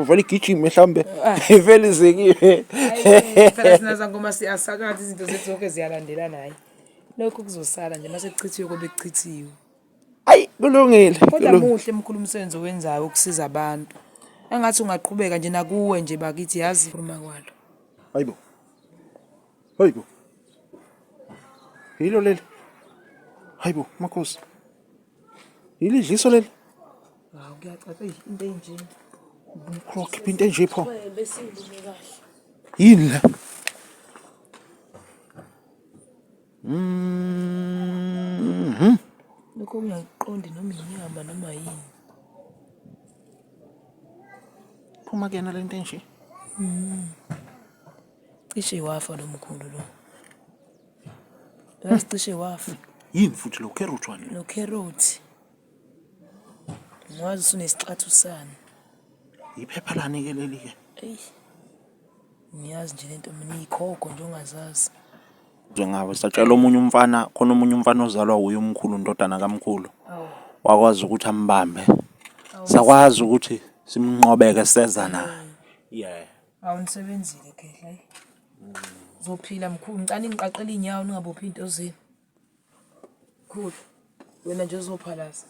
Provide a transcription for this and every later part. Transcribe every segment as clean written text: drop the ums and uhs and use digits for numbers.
Uvele igijime mhlawumbe ivele izekiwe. Hayi, phela thina zangoma siyasakaza izinto zethu zonke ziyalandelana hayi. Lokhu kuzosala nje mase kuchithiwe kobe kuchithiwe. Ayi kulungile. Kodwa kulungile. muhle mkhulu umsebenzi owenzayo ukusiza abantu. Engathi ungaqhubeka nje nakuwe nje bakithi yazi khuluma kwalo. Hayibo. Hayibo. Yilo leli. Hayibo makhosi. Yilo idliso leli. Hawu kuyacaca eyi into enje. Umkhulu wakhipha into enje pho. Yini le? Mhm. Lokho kungakuqondi noma inyama noma yini. Phuma kuyena lento enje. Cishe wafa lo mkhulu lo. Yazi cishe wafa. Yini futhi lo carrot wani? Lo carrot. Ngiwazi usunesixathu sani. Iphepha lani ke leli ke? Eyi. Ngiyazi nje lento mina ikhokho nje ongazazi. Ngawe satshela omunye umfana khona omunye umfana ozalwa uye umkhulu ndodana kamkhulu. Wakwazi ukuthi ambambe. Sakwazi ukuthi simnqobeke seza naye. Yeah. Awunisebenzile khehla. Ayi. Uzophila mkhulu, ngicela ningiqaqele iy'nyawo ningabophi iy'nto zenu. Mkhulu, wena nje uzophalaza.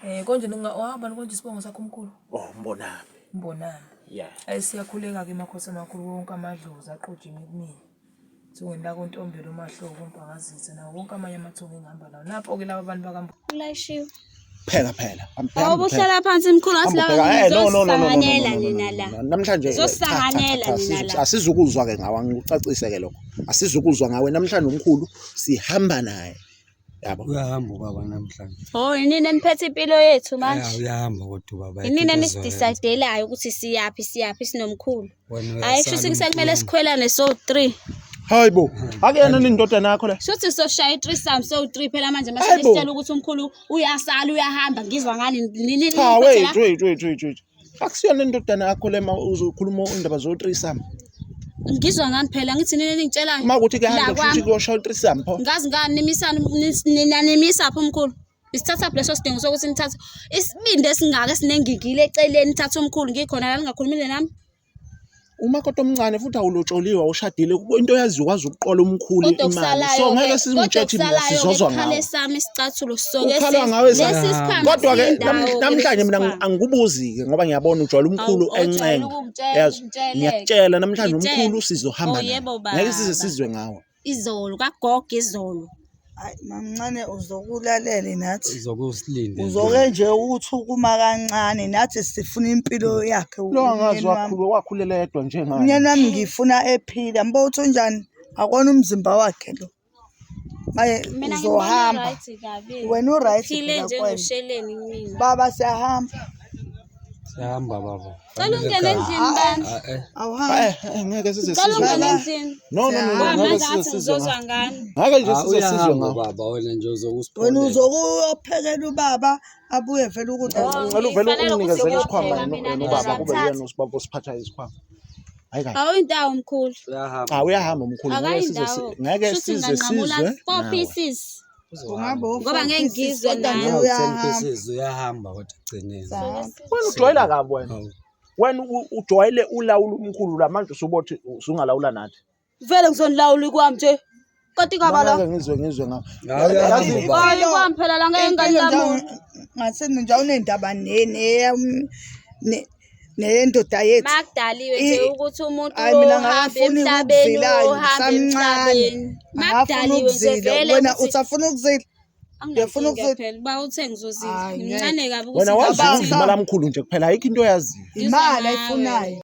Eh konje wahamba konje isibongo sakho mkhulu? Oh mbonami. Mbonami. Yeah. Ayi siyakhuleka-ke makhosi amakhulu wonke amadlozi aqojeme kumina. Thungeni lakontombela umahloko umpangazitha nawo wonke amanye amathunga engihamba nawo. Napho-ke laba bantu bakambo. Ulayishiwe. Pheka phela. Awube uhlala phansi mkhulu ngathi Hamba laba ubheka. Eh, no, no, no, no, no, no, nizosanganela no, no, nina no, la. no, no. Namhlanje cha, cha, cha, Nizosanganela cha, nina la. asizukuzwa ke ngawe angikucacise ke lokho. Asizukuzwa ngawe namhlanje umkhulu sihamba naye. Yabo. Uyahamba ubaba namhlanje. Oh, yinini eniphethe impilo yethu Ya, manje. uyahamba kodwa ubaba. Yinini ayikho into ozoyenza. enisidecidelayo ukuthi siyaphi siyaphi sinomkhulu. Wena Hayi kusho uyasala ukuthi sekumele umkhulu. sikhwelane so-3. Hayibo. Akuyena indodana yakho le. Shuthi soshaya i-threesome so-3 phela manje mase Hayibo. nisitshela ukuthi umkhulu uyasala uyahamba ngizwa ngani nini Cha wait wait wait wait wait. Akusiyona indodana yakho le ma uzokhuluma indaba zo threesome. Ngizwa ngani phela ngithi nini ningitshelayo. Uma ukuthi kuyahamba La kusho ukuthi kwami. kuyoshaya threesome pho. Ngazi ngani nimisani ninanimisa phi umkhulu? Isithatha leso sidingo sokuthi nithathe isibindi esingaka esinengigile eceleni nithathe umkhulu ngikhona la ningakhulumile nami. Umakoti omncane futhi awulotsholiwe awushadile into oyaziyo ukwazi ukuqola umkhulu Kodwa imali. okusalayo So ngeke kodwa sizimtshethe mina okusalayo sizozwa ke kukhale ngawe. sami isicathulo soke Ukhala ngawe lesi sa- sikhwama Kodwa ke siyindawo-ke namhlanje lesi mina sikhwama. angikubuzi ke ngoba ngiyabona ujwayele umkhulu Awu, ojwayele encenga. ukungitshela, Yazi ngitsheleke. ngiyakutshela namhlanje Ngitshele. umkhulu sizohamba Oh, naye. yebo, Ngeke size baba. sizwe ngawe. Izolo kagogo izolo. Hayi mamncane uzokulalele nathi. Uzokusilinde. Uzoke nje ukuthi ukuma kancane nathi sifuna impilo yakhe. Lo angazi umyeni wami. wakhulu wakhulela yedwa njengami. Umyeni wami ngifuna ephila. Mbo uthi unjani? Akona umzimba wakhe lo. Maye Mina ngibona uzohamba. right kabi. Wena u-right Uphile phela kwena. njengosheleni kumina. Baba siyahamba. Siyahamba baba. Cela ungene endlini bandla. Ah, eh. Awuhambi. Eh, eh, ngeke size Cela sizwe ungene ngawe. endlini. No no no no Ngoba ngeke manje size ngathi sizwe ngizozwa ngawe. ngani. Ngeke nje Ah, size sizwe uyahamba ngawe. baba wena nje Wena uzokusipholela. uzokuyophekela ubaba abuye vele ukudla. Oh, Ngicela uvele ngifanele ukuthi unginikezele isikhwama ngiyopheka yena mina yena nina ubaba kube nithathe. yena usibaba osiphatha isikhwama. Hayi kahle. Awuyindawo mkhulu. Uyahamba. Cha uyahamba umkhulu ngeke size Akayindawo. ngeke Shuthi size nginganqamula sizwe four ngawe. pieces. Ungabe Ngoba ngeke ngizwe kodwa nawe. nje Now 10 uyahamba. pieces uyahamba kodwa ekugcineni. Siyahamba. Wena ujwayela kabi wena. Hawu. Wena ujwayele ulawula umkhulu la manje usubothi usungalawula nathi. Vele ngizonilawula kwami nje. Kanti ngaba la. Ngeke ngizwe ngizwe ngawe. Hawu, uyahamba Yazi- baba. Hayi kwami phela la ngeke Impilo nganilamula. nje ngase nje awunendaba neyendoda yethu. Makudaliwe nje ukuthi umuntu Hayi mina uhambe ngakafuni emhlabeni ukuzila uhambe ngisamncane. emhlabeni. Angafuni Makudaliwe nje ukuzila vele wena ukuthi usafuna ukuzila. Uyafuna anginankinga ukuzila? phela uba uthe ngizozila. Hayi, Ngincane kabi Wena ukuthi wazi Baba, ukudla imali amkhulu nje kuphela ayikho into oyaziyo. Imali nawe. ayifunayo.